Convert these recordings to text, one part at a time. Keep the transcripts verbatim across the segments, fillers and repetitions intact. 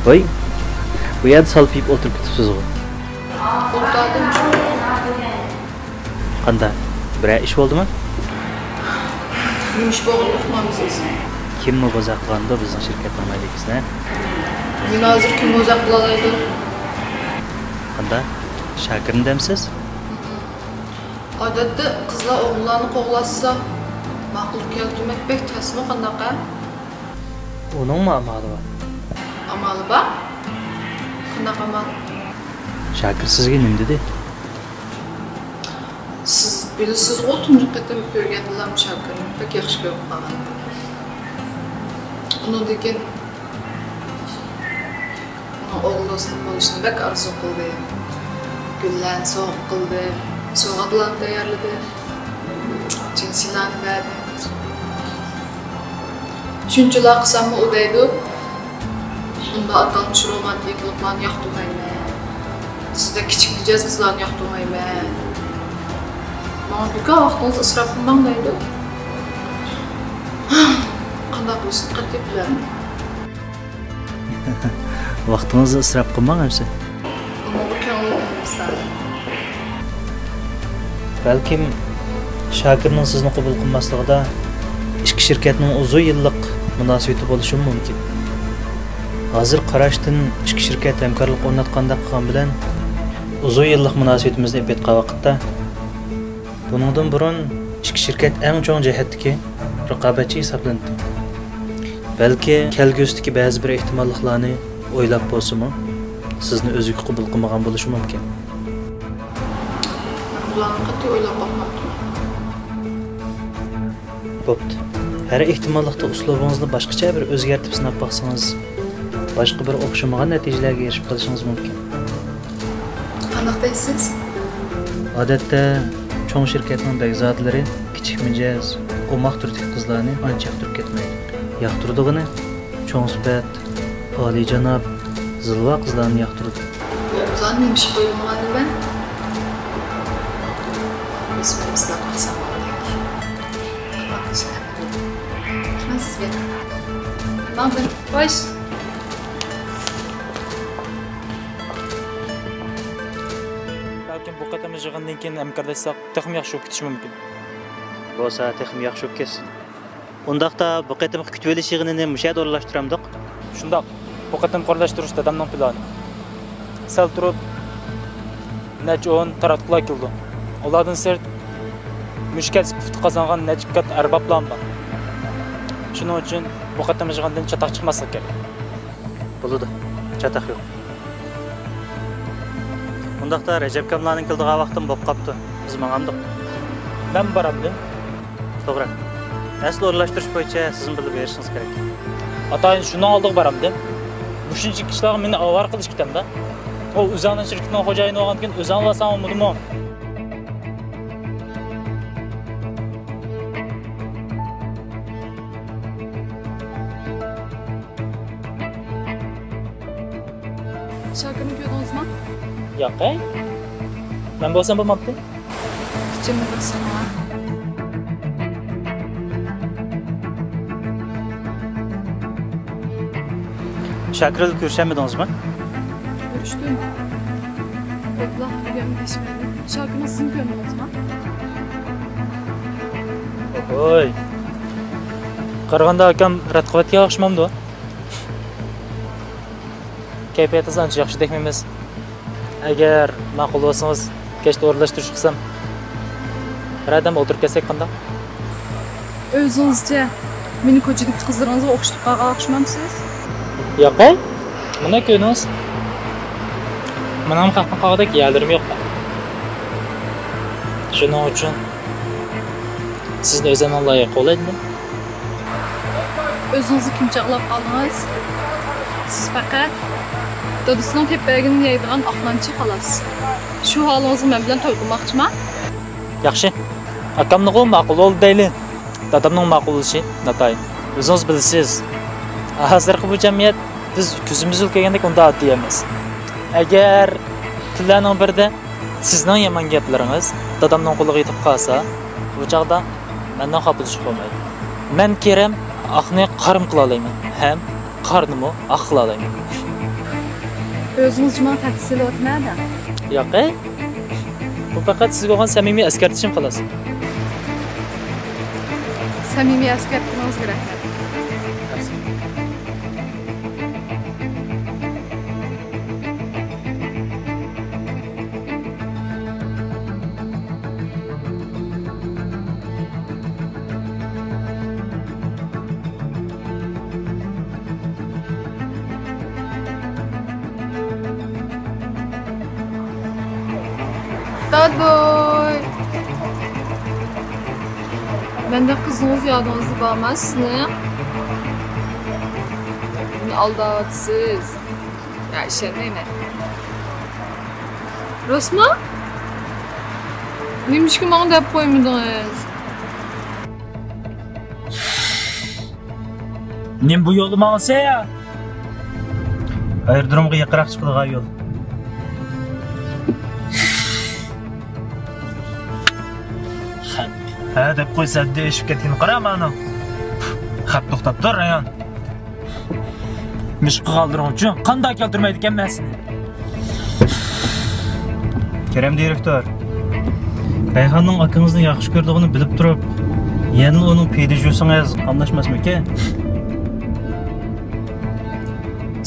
ۋاي، بۇ يەردە سالپىيىپ ئولتۇرۇپ كېتىپسىزغۇ؟ ئولتۇردۇم. قانداق؟ بىرەر ئىش بولدىمۇ؟ نېمە ئىش بولغىنىنى ئۇقمامسىز؟ كىممۇ بوزەك قىلغاندۇ بىزنىڭ شىركەتنىڭ مالىكىسىنى؟ مېنى ھازىر كىم بوزەك قىلالايدۇ؟ قانداق؟ شاكىرنى دەمسىز؟ ئادەتتە قىزلار ئوغۇللارنى قوغلاشسا، ماقۇل كەلتۈرمەك بەك تەسمۇ قانداق ھە؟ ئۇنىڭمۇ ئامالى بار. ئامالى بار؟ قانداق ئامال؟ شاكىر سىزگە نېمە دېدى؟ سىز بىلىسىزغۇ، تۇنجى قېتىم كۆرگەندىلا شاكىرنى بەك ياخشى كۆرۈپ قالغان. ئۇنىڭدىن كېيىن ئۇنىڭ ئوغۇل دوستۇم بولۇشىنى بەك ئارزۇ قىلدى. گۈللەرنى سوۋغا قىلدى، سوۋغاتلارنى تەييارلىدى، جىنسلارنى بەردى. شۇنچىلا قىلساممۇ ئۇ دەيدۇ، مۇنداق ئاتالمىش رومانتىكىلىقلارنى ياقتۇرمايمەن. سىزدەك كىچىك مىجەز قىزلارنى ياقتۇرمايمەن. ماڭا بىكار ۋاقتىڭىزنى ئىسراپ قىلماڭ دەيدۇ. قانداق قىلىشنى قەتئىي بىلەلمىدىم. ۋاقتىڭىزنى ئىسراپ قىلماڭ ئەمسە. ئۇنىڭغا كۆڭلۈم قىلمىسا. بەلكىم شاكىرنىڭ سىزنى قوبۇل قىلماسلىقىدا ئىككى شىركەتنىڭ ئۇزۇن يىللىق مۇناسىۋىتى بولۇشىمۇ مۇمكىن. ھازىر قاراشتىن ئىككى شىركەت ھەمكارلىق ئورناتقاندەك قىلغان بىلەن ئۇزۇن يىللىق مۇناسىۋىتىمىزنى ئېلىپ ئېيتقان ۋاقىتتا، بۇنىڭدىن بۇرۇن ئىككى شىركەت ئەڭ چوڭ جەھەتتىكى رىقابەتچى ھېسابلىنىدۇ. بەلكى كەلگۈسىدىكى بەزى بىر ئېھتىماللىقلارنى ئويلاپ بولسىمۇ، سىزنى ئۆزىگە قوبۇل قىلمىغان بولۇشى مۇمكىن. مەن بۇلارنى قەتئىي ئويلاپ باقماپتىمەن. بوپتۇ. ھەر ئېھتىماللىقتا ئۇسلۇبىڭىزنى باشقىچە بىر ئۆزگەرتىپ سىناپ باقسىڭىز، باشقا بىر ئوخشىمىغان نەتىجىلەرگە ئېرىشىپ قېلىشىڭىز مۇمكىن. قانداق دەيسىز؟ ئادەتتە چوڭ شىركەتنىڭ بەگزادىلىرى كىچىك مىجەز، ئوماق تۈردىكى قىزلارنى ئانچە ياقتۇرۇپ كەتمەيدۇ. ياقتۇرىدىغىنى چوڭ سۈپەت، ئالىيجاناب، زىلۋا قىزلارنى ياقتۇرىدۇ. بۇلارنى نېمىشقا ئويلىمىغان ئىدىم؟ ئۆزۈمنى ئىسلاھ قىلسام بولغۇدەك. رەھمەت سىزگە. ماڭدىم. خوش. بەلكىم بۇ قېتىمقى يىغىندىن كېيىن ھەمكارلاشساق، تېخىمۇ ياخشى بولۇپ كېتىشى مۇمكىن. بولسا تېخىمۇ ياخشى بولۇپ كەتسۇن. ئۇنداقتا بۇ قېتىمقى كۈتۈۋېلىش يىغىنىنى مۇشۇ يەردە ئورۇنلاشتۇرامدۇق؟ شۇنداق. بۇ قېتىمقى ئورۇنلاشتۇرۇش دادامنىڭ پىلانى. سەل تۇرۇپ، نەچچە ئون تاراتقۇلار كېلىدۇ. ئۇلاردىن سىرت، مۇشۇ كەسىپتە ئۇتۇق قازانغان نەچچە كات ئەربابلارمۇ بار. شۇنىڭ ئۈچۈن بۇ قېتىمقى يىغىندىن چاتاق چىقماسلىقى كېرەك. بولىدۇ. چاتاق يوق. ئۇنداقتا رەجەپكاملارنىڭ كېلىدىغان ۋاقتىمۇ بولۇپ قاپتۇ. بىز ماڭامدۇق؟ مەن بارامدىم. توغرا. ئەسلى ئورۇنلاشتۇرۇش بويىچە سىزمۇ بىللە بېرىشىڭىز كېرەك. ئاتايىن شۇنىڭ ئالدىغا بارامدىم. مۇشۇنچىلىك ئىشلارغا مېنى ئاۋارە قىلىش كېتەمدۇ. ئۇ ئۆزۈڭنىڭ شىركىتىنىڭ خوجايىنى بولغاندىكىن ئۆزۈڭ ئالساڭ بولمىدىمۇ؟ شاكىرنى كۆردىڭىزمۇ؟ ياق ھەي. مەن بولسام بولماپتۇ. ئىچىمنى بىر سىنىڭا. شاكىر بىلەن كۆرۈشەلمىدىڭىزمۇ؟ كۆرۈشتۈم. بەكلا ئۆگەنمىدى ھېچمەيلى. شاكىرنى سىزمۇ كۆرمىدىڭىزمۇ؟ ھوي. قارىغاندا ئاكام رەت قىلىۋەتكەن ئوخشىمامدۇ؟ كەيپىياتىڭىز ئانچە ياخشى دەكمىمىز. ئەگەر ماقۇل بولسىڭىز، كەچتە ئورۇنلاشتۇرۇش قىلسام، بىرەردەم ئولتۇرۇپ كەتسەك قانداق؟ ئۆزىڭىزچە، مېنى كوچىدىكى قىزلىرىڭىزغا ئوخشىتىپ قالغان ئوخشىمامسىز؟ ياق ھەي، مانا كۆرۈڭىز. مېنىڭمۇ خەقنىڭ قالغۇدەك يەرلىرىم يوق. شۇنىڭ ئۈچۈن سىزنى ئۆزۈمنىڭ لايىقى قولايدىم. ئۆزىڭىزنى كىم چاغلاپ قالدىڭىز؟ سىز پەقەت دادىسىنىڭ تېپىپ بەرگىنىنى يەيدىغان ئاقلانچى خالاس. شۇ ھالىڭىزغا مەن بىلەن توي قىلماقچىما؟ ياخشى، ئاكامنىغۇ ماقۇل بولدى دەيلى. دادامنىڭ ماقۇل بولۇشى ناتايىن. ئۆزىڭىز بىلىسىز، ھازىرقى بۇ جەمئىيەت بىز كۆزىمىز ئىلىپ كۆرگەندەك ئۇنداق ئاددىي ئەمەس. ئەگەر كۈنلەرنىڭ بىرىدە سىزنىڭ يامان گەپلىرىڭىز دادامنىڭ قۇلىقىغا يېتىپ قالسا، بۇ چاغدا مەندىن خاپىلىشىپ بولمايدۇ. مەن كېرەم ئاقنى قارىمۇ قىلالايمەن ھەم قارنىمۇ ئاق قىلالايمەن. ئۆزىڭىز جۇمۇ تەكسىلى ئوتمەدە. ياقەي. بۇ پەقەت سىزگە بولغان سەمىمىي ئەسكەرتىشىم، خالاس. سەمىمىي ئەسكەرتكىنىڭىزگە رەھمەت. داداي! مەندە قىزىڭىز يادىڭىزدا بارما سىزنىڭ؟ مېنى ئالداۋاتىسىز. يا، ئىشەنمەيمەن. راستمۇ؟ نېمىشقا ماڭا دەپ قويمىدىڭىز؟ نېمە بۇ يولدا ماڭىسەن؟ ئايرودرومغا يېقىنراق چىقىدىغان يول. خەپ. ھە دەپ قوي، سەددە ئېشىپ كەتكىنى قارا مانا. خەپ توختاپ تۇر، رايان. مىش قىلغانلىرىڭ ئۈچۈن قانداق كەلتۈرمەيدىكەنمەن سېنى؟ كېرەم دىرېكتور، رەيھاننىڭ ئاكىڭىزنى ياخشى كۆرىدىغىنىنى بىلىپ تۇرۇپ، يەنىلا ئۇنىڭ پېيىدە يۈرسىڭىز قاملاشماسمىكىن؟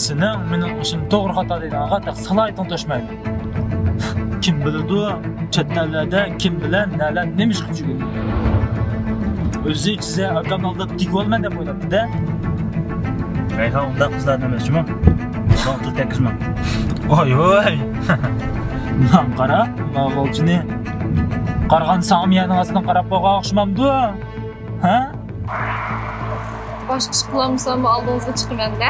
سېنىڭ مېنىڭ ئىشىم توغرا خاتا دەيدىغانغا تېخى سالاھىيىتىڭ توشمايدۇ. كىم بىلىدۇ، چەت ئەللەردە كىم بىلەن نەلەر نېمە ئىشقا چۈشكىنىنى. ئۆزى چىزە ئاكامنى ئالداپ تېگىۋالىمەن دەپ ئويلاپتۇ-دە. رەيھان ئۇنداق قىزلاردىن ئەمەس جۇمۇ. ئۇنىڭغا تىل تەگكۈزمەڭ. ۋاي ۋاي. ماڭا قارا، ماڭا غالچىنى. قارىغان ساڭىمۇ يەرنىڭ ئاستىدىن قاراپ قويغان ئوخشىمامدۇ؟ ھە؟ باشقا ئىش قىلالمىساممۇ ئالدىڭىزغا چىقىمەن-دە.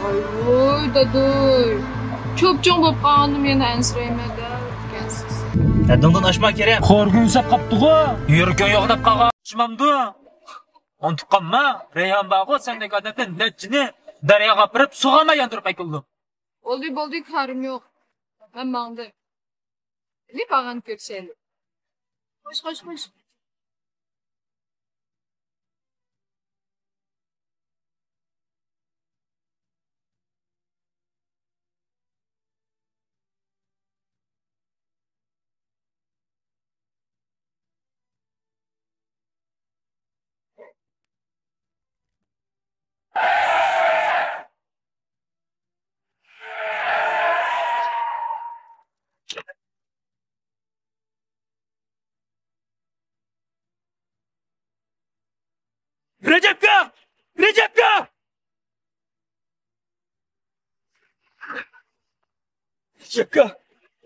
ۋاي ۋوي داداي، چوپچوڭ بولۇپ قالغاندىمۇ يەنە ئەنسىرەيمەن دەيدىكەنسىز. ھەددىڭدىن ئاشما كېرەم. خورگۈن ساپ قاپتىغۇ. يۈرىكىڭ يوغىناپ قالغان ئوخشىمامدۇ؟ ئۇنتۇپ قالما، رەيھان بارغۇ، سەندەك ئادەمدىن نەچچىنى دەرياغا ئاپىرىپ سۇغا ماي ياندۇرۇپ ئەكېلىدۇ. بولدى بولدى، كارىم يوق، مەن ماڭدىم. لىپ ئاغانى كۆرۈشەيلى. خوش خوش خوش. رەجەپكا! رەجەپكا! رەجەپكا!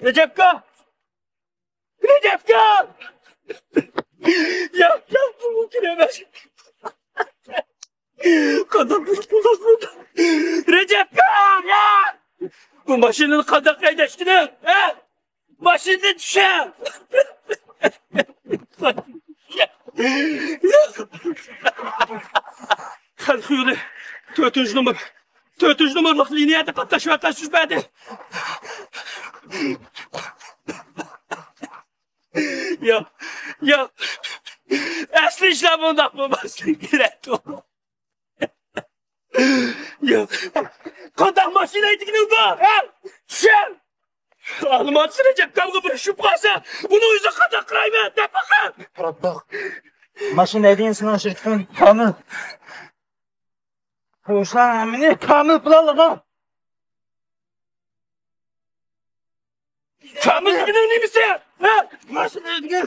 رەجەپكا! رەجەپكا! يا، يا، بۇ مۇمكىن ئەمەس. قانداق بولۇپ بولدى؟ رەجەپكا! يا! بۇ ماشىنىنى قانداق ھەيدەشكىنى؟ ھە؟ ماشىنىدىن چۈشە! خەلق يولى تۆتىنچى نومۇر، تۆتىنچى نومۇرلۇق لىنىيەدە قاتنىشىۋاتقان سۈربەدى. ياق، ياق. ئەسلى ئىشلار بۇنداق بولماسلىقى كېرەك. ياق. قانداق ماشىنا ئىدىكىنىڭ بار، ھە؟ چۈشەر! ئالىمانسىز رەجەپكامغا بىر چۈشۈپ قالسا، ئۇنىڭ يۈزىگە قانداق قارايمەن، دەپ باقىڭ! ماشىنا ھەيدىگەن سېنىڭ شىركىتىڭ كامىل. بۇ ئىشلارنىڭ ھەممىنى كامىل پىلانلىغان. كامىل دېگىنىڭ نېمىسى؟ ھە؟ ماشىنا دېگەن.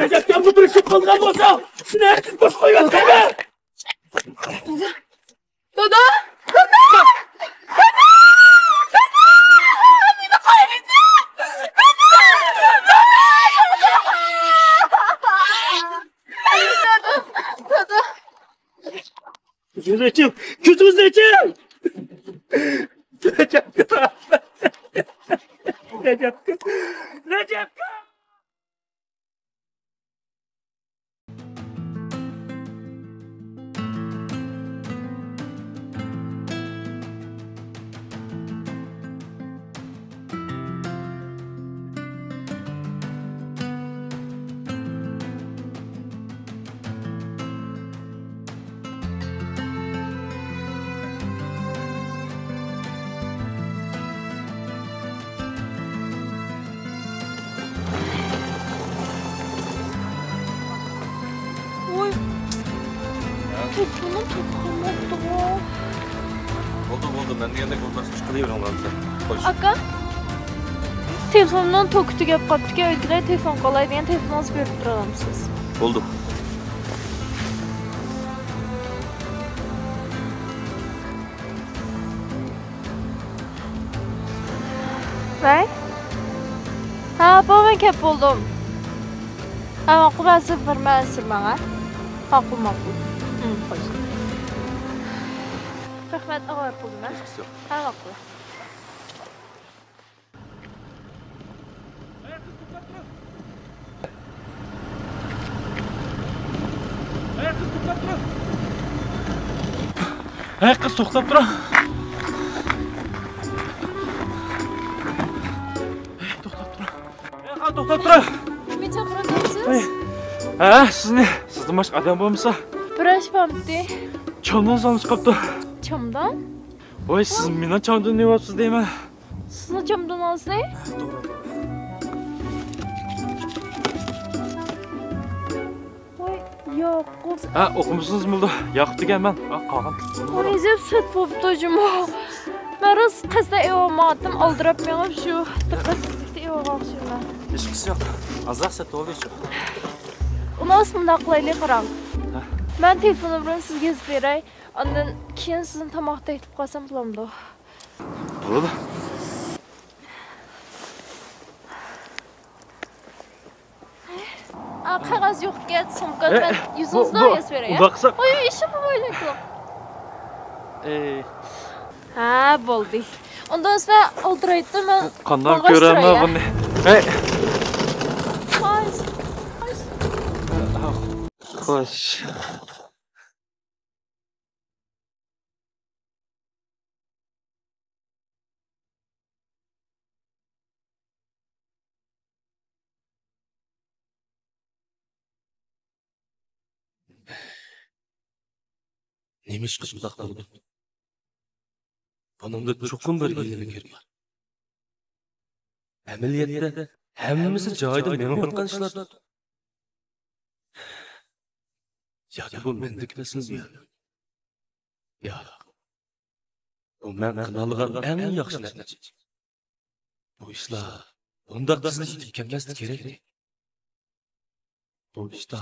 رەجەپكامغا بىر چۈشۈپ قالغان بولسا، سېنى ھەرگىز بوش قويۇۋەتمەيمەن. دادا! دادا! دادا! دادا! مېنى قويۇۋېتىڭ! دادا! دادا! دادا! دادا! كۆزىڭىزنى ئېچىڭ! كۆزىڭىزنى ئېچىڭ! رەجەپكا! رەجەپكا! رەجەپكا! تېلېفوننىڭ توكى قالماپتىغۇ. بولدى، بولدى، مەن دېگەندەك ئولتۇرۇپ چىقىۋېرىڭلار سەن. خوش. ئاكا، تېلېفوننىڭ توكى تۈگەپ قاپتىكەن، ئۆيدىكىلەر تېلېفون قىلاي دېگەن، تېلېفونىڭىزنى بېرىپ تۇرالامسىز؟ بولدى. ۋەي. ھە، ئاپا، مەن كەپ بولدۇم. ھە، ماقۇل، ھازىر بىر مەن سىر ماڭا. ماقۇل، ماقۇل. ھىم، خوش. رەھمەت، ئاۋارە قىلدىم، ھە؟ ھە، ماقۇل. ھەي، قىز، توختاپ تۇرۇڭ. ھەي، توختاپ تۇرۇڭ. ھەي، قىز، توختاپ تۇرۇڭ. مېنى چاقىرىۋاتامسىز؟ ھەي. ھە، سىزنى، سىزدىن باشقا ئادەم بولمىسا. بىر ئىش بارمىدى؟ چامدان سالمىش قاپتۇ. چامدان؟ ۋاي، سىز مېنىڭ چامدىنىم دەۋاتىسىز دەيمەن. سىزنىڭ چامدىنىڭىزنى؟ ۋاي، ياقۇپ. ھە، ئوقۇمىسىڭىز بولىدۇ. ياقۇپ دېگەن مەن. ھە، قالغان. ۋاي، زەپ سەت بوپتۇ جۇمۇ. مەن راست قەستەن ئېۋالمايتتىم، ئالدىراپ مېڭىپ شۇ دىققەتسىزلىكتە ئېۋالغان ئوخشايمەن. ھېچقىسى يوق. ئازراق سەت بولدى شۇ. ئۇنداقتا مۇنداق قىلايلى، قاراڭ. ھە. مەن تېلېفون نومۇرۇمنى سىزگە يېزىپ بېرەي. ئاندىن كېيىن سىزنى تاماققا تەكلىپ قىلسام بولامدۇ؟ بولىدۇ. ئا، قەغەز يوق ئىكەن، سومكىدا. ئە، مەن بۇ، يۈزىڭىزنى بۇ، يېزىپ بېرەي، ئە؟ ئۇنداق قىلساق. ئوي، ئىشىم بولمايدۇ. ئەي. ھە، بولدى. ئۇنداق بولسا مەن ئولتۇرايتتىم، مەن قانداق ماڭغاچ كۆرەمەن تۇراي، ئە؟ بۇنى؟ ئەي. خوش. خوش. خوش. نېمىشقا شۇنداق بولدى؟ بۇنىڭدا چوقۇم بىر ھىيلە بار. ئەمەلىيەتتە ھەممىسى جايىدا مېڭىۋاتقان ئىشلاردۇر. ياكى بۇ مەندىكى مەسىلىمۇ؟ ياق. بۇ مەن قىلالىغان ئەڭ ياخشى نەتىجە. بۇ ئىشلار بۇنداق تېزلا يېتىپ كەلمەسلىكى كېرەك. بۇ ئىشتا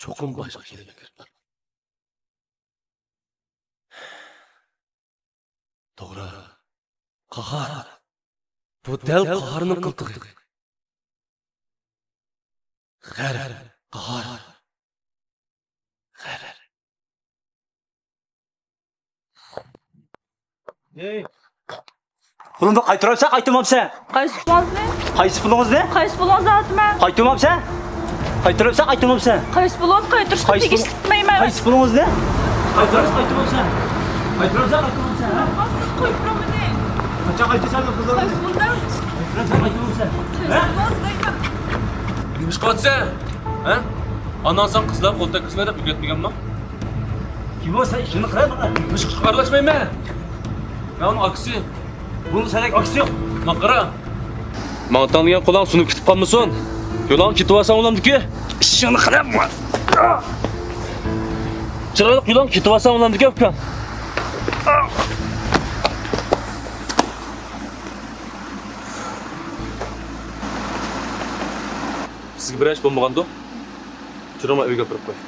چوقۇم باشقا كېلىدىكەن. توغرا. قاھار. بۇ دەل قاھارنىڭ قىلتىقى. غەر، قاھار. غەر. ھېي! پۇلۇمنى قايتۇرامسەن، قايتۇرمامسەن؟ قايسى پۇلىڭىزنى؟ قايسى پۇلىڭىزنى؟ قايسى پۇلىڭىزنى دەۋاتىمەن؟ قايتۇرمامسەن؟ قايتۇرامسەن، قايتۇرمامسەن؟ قايسى پۇلىڭىزنى قايتۇرۇشقا قايسى پۇل-، تېگىشلىك دېمەيمەن. قايسى پۇلىڭىزنى؟ قايتۇرامسەن، قايتۇرمامسەن؟ قايتۇرامسەن، قايتۇرمامسەن؟ ھە؟ سىز قويۇپ تۇرۇڭ مېنى. قاچان قايتىسەن قىزلارنى؟ قايسى پۇلنى؟ قايتۇرامسەن، قايتۇرمامسەن؟ ھە؟ قايسى پۇلىڭىزنى دەيمەن؟ نېمە ئىش قىلىۋاتىسەن؟ ھە؟ ئاناڭ ساڭا قىزلارغا قول تەگكۈزمە دەپ ئۆگەتمىگەنما؟ كىم ئۇ؟ سەن ئىشىڭنى قىلە ماڭا. مۇشۇ ئىشقا ئارىلاشمايمەن. مەن ئۇنىڭ ئاكىسى. بۇنىڭ سەندەك ئاكىسى يوق. ماڭا قارا. ماڭا تاڭلىغان قۇلاڭ سۇنۇپ كېتىپ قالمىسۇن. يولۇڭغا كېتىۋالساڭ بولامدىكى. ئىشىڭنى قىلە ماڭا. چىرايلىق يولۇڭغا كېتىۋالساڭ بولامدىكى، ئۇكام. سىزگە بىرەر ئىش بولمىغاندۇ؟ چۈرۈڭ، مەن ئۆيگە ئاپىرىپ قوي.